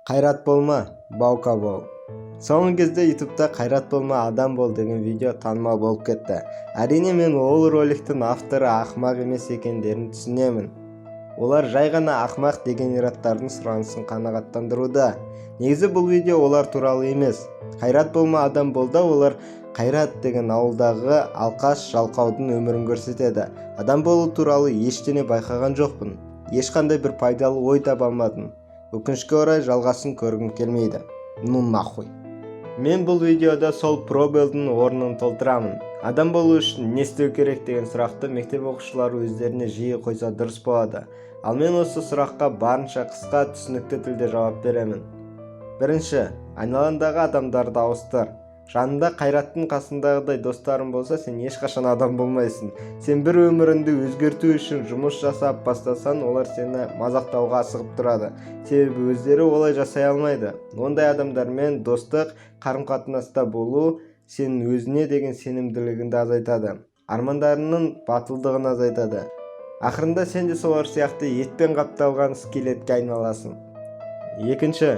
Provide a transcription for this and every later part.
Қайрат болма, баука бол. Соңғы кезде Ютубта «Қайрат болма, адам бол» деген видео танымал болып кетті. Әрине, мен ол роликтің авторы ақымақ емес екендерін түсінемін. Олар жай ғана ақымақ дегенераттардың сұранысын қанағаттандыруда. Негізі бұл видео олар туралы емес. «Қайрат болма, адам болда» олар Қайрат деген ауылдағы алқаш жалқаудың өмірін көрсетеді. Адам болу туралы ештеңе байқаған жоқпын, ешқандай бір пайдалы ой таба алмадым. Өкінішке орай, жалғасын көргім келмейді, ну нахуй. Мен бұл видеода сол пробелдің орнын толтырамын. Адам болу үшін не істеу керек деген сұрақты мектеп оқушылары өздеріне жиі қойса, дұрыс болады. Ал мен осы сұраққа барынша қысқа, түсінікті тілде жауап беремін. Бірінші, айналаңдағы адамдарды ауыстыр. Жанында Қайраттың қасындағыдай достарың болса, сен ешқашан адам болмайсың. Сен бір өміріңді өзгерту үшін жұмыс жасап бастасаң, олар сені мазақтауға асығып тұрады, себебі өздері олай жасай алмайды. Ондай адамдармен достық қарым-қатынаста болу сенің өзіңе деген сенімділігіңді азайтады, армандарыңның батылдығын азайтады. Ақырында сен де солар сияқты етпен қапталған скелетке айналасың. Екінші,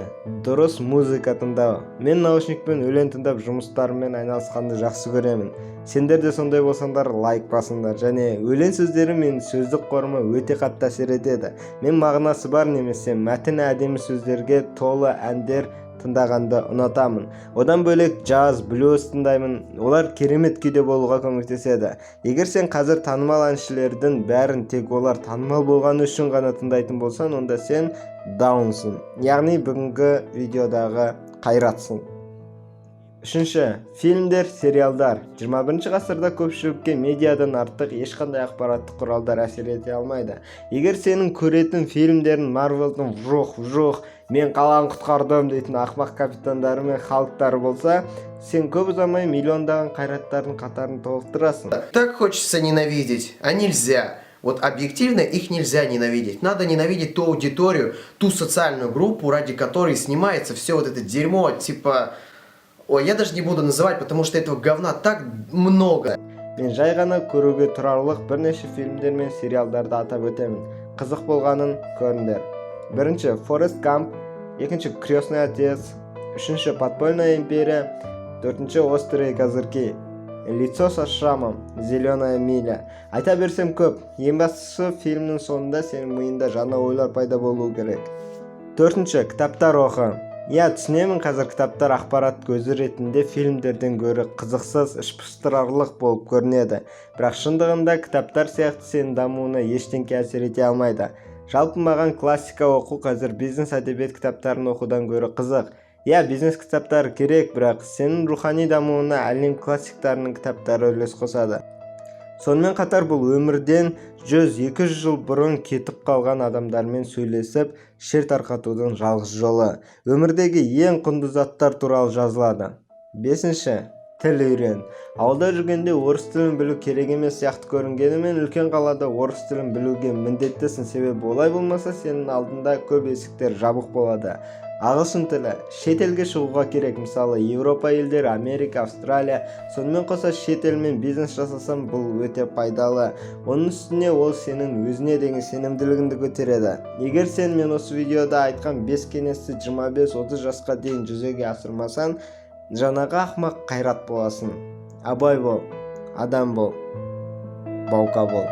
дұрыс музыка тыңдау. Мен наушникпен өлең тыңдап, жұмыстарыммен айналысқанды жақсы көремін. Сендер де сондай болсаңдар, лайк басыңдар. Және өлең сөздері менің сөздік қорыма өте қатты әсер етеді. Мен мағынасы бар немесе мәтіні әдемі сөздерге толы әндер тыңдағанды ұнатамын. Одан бөлек джаз, блюз тыңдаймын. Олар керемет күйде болуға көмектеседі. Егер сен қазір танымал әншілердің бәрін тек олар танымал болғаны үшін ғана тыңдайтын болсаң, онда сен даунсың, яғни бүгінгі видеодағы Қайратсың. Үшінші, фильмдер, сериалдар. 21 ғасырда көпшілікке медиадан артық ешқандай ақпараттық құралдар әсер ете алмайды. Егер сенің көретін фильмдерің Марвелдің «вжух, вжух, мен қаланы құтқардым» дейтін ақымақ капитандары мен Халктары болса, сен көп ұзамай миллиондаған Қайраттардың қатарын толықтырасың. Так хочется ненавидеть, а нельзя. Вот объективно их нельзя ненавидеть. Надо ненавидеть ту аудиторию, ту социальную группу, ради которой снимается все вот это дерьмо, типа. Ой, я даже не буду называть, потому что этого говна так много. Мен жай ғана көруге тұрарлық бірнеше фильмдер мен сериалдарды атап өтемін. Қызық болғанын көріңдер. Бірінші, «Форест Гамп», екінші, «Крестный отец», үшінші, «Подпольная империя», төртінші, «Острые козырьки», «Лицо со шрамом», «Зеленая миля». Айта берсем көп. Ең бастысы, фильмнің соңында сенің миыңда жаңа ойлар пайда болуы керек. Төртінші, кітаптар оқы. Иә, түсінемін, қазір кітаптар ақпарат көзі ретінде фильмдерден гөрі қызықсыз, іш пыстырарлық болып көрінеді. Бірақ шындығында кітаптар сияқты сенің дамуына ештеңке әсер ете алмайды. Жалпы, маған классика оқу қазір бизнес әдебиет кітаптарын оқудан гөрі қызық. Иә, бизнес кітаптары керек, бірақ сенің рухани дамуына әлем классиктарының кітаптары үлес қосады. Сонымен қатар бұл өмірден 100-200 жыл бұрын кетіп қалған адамдармен сөйлесіп, шер тарқатудың жалғыз жолы. Өмірдегі ең құнды заттар туралы жазылады. Бесінші, тіл үйрен. Ауылда жүргенде орыс тілін білу керек емес сияқты көрінгенімен, үлкен қалада орыс тілін білуге міндеттісің, себебі олай болмаса, сенің алдында көп есіктер жабық болады. Ағылшын тілі шетелге шығуға керек, мысалы, Еуропа елдері, Америка, Австралия. Сонымен қоса шет елмен бизнес жасасаң, бұл өте пайдалы. Оның үстіне ол сенің өзіне деген сенімділігіңді көтереді. Егер сен мен осы видеода айтқан 5 кеңесті 25-30 жасқа дейін жүзеге асырмасаң, жаңағы ақымақ Қайрат боласың. Абай бол, адам бол, баука бол.